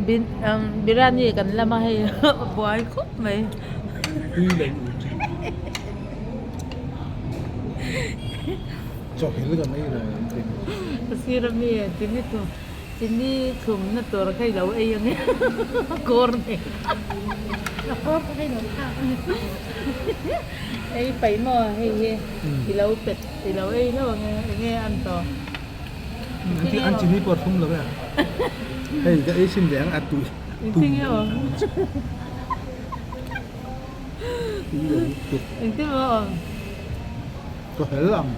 Biryani kan lam a hei a buai khawp mai. Tui leh ur chi. Chaw hel kan ei lo ang tih. Ka sir ami chini thum chini thlumna tur kha i lo ei ang e kawr nei. A kawr pawh hei lo thlak a ni. Ei paih maw hei hi i lo pet i lo ei hlauh ang e enge an tawh. An chini pawh a thlum lo e. Hei ka ei chhin ve ang a tui. Engtin nge awm? Engtin maw awm? Ka hel ang.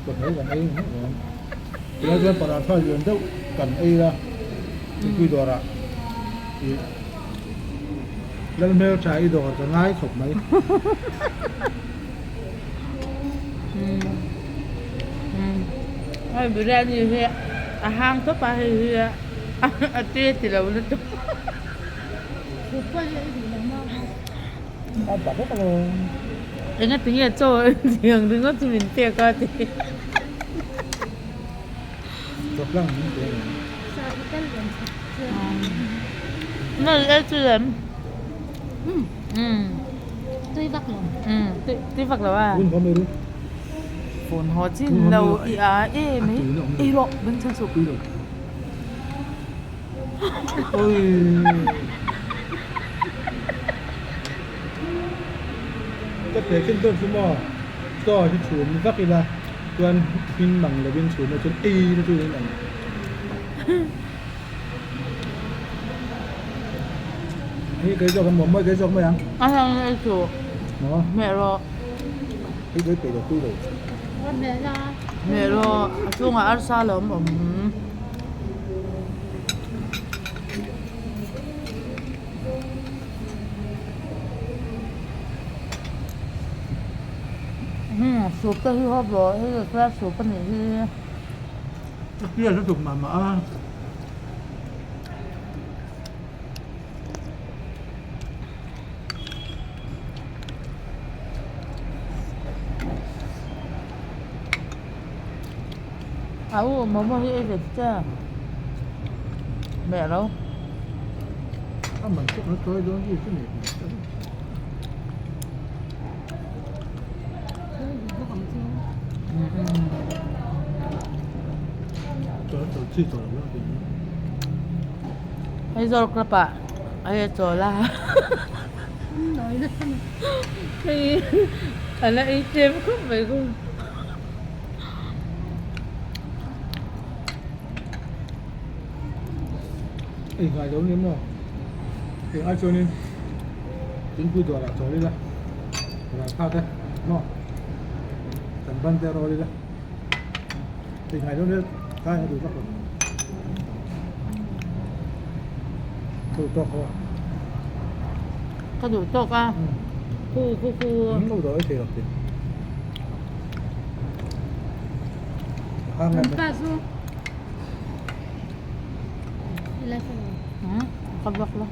Ka hel kan ei ang awm. Tunah chuan paratha lian deuh kan ei a thingpui dawrah ih Lalhmeltha i dawr ka ngai khawp mai. Hei biryani hi a hang tawp a hei hi a te ti lo lutuk. Engati nge chaw tiang ringawt chu min pek a ti. Tui vak lo. Tui vak lo a. Phone haw chin lo i a em mai. Ei rawh beng chhan suh. Ka pe khin dawn chu maw chaw hi chhum vak ila chuan hmin mang lovin chhum a chuan ei na chu in ang. Hei kei zawk an maw mawi kei zawk mai ang. A hang ei chu. Maw. Hmeh rawh. Hei kei peih lo tui lo. Hmeh la. Hmeh rawh a chungah arsa lo awm awm. Hmm soup te hi hawp rawh hei class soup a nih hi. A hriat lutuk mah mah a. Au momo hi ei ve che meh lo. A man chu an sawi dawn chi chu ni. Aizawl club ah hei a chawl a hei a la ei tlem khawp mai chu. Ei ngai lo ni maw eng ai chuanin thingpui dawrah chawl ila ralkha te maw kan ban te rawl ila ei ngai lo nia kai a duh vak lo ka duh tawk a ka duh tawk a khu khu khu lo dawr ei thei lo ti Ka vak lo.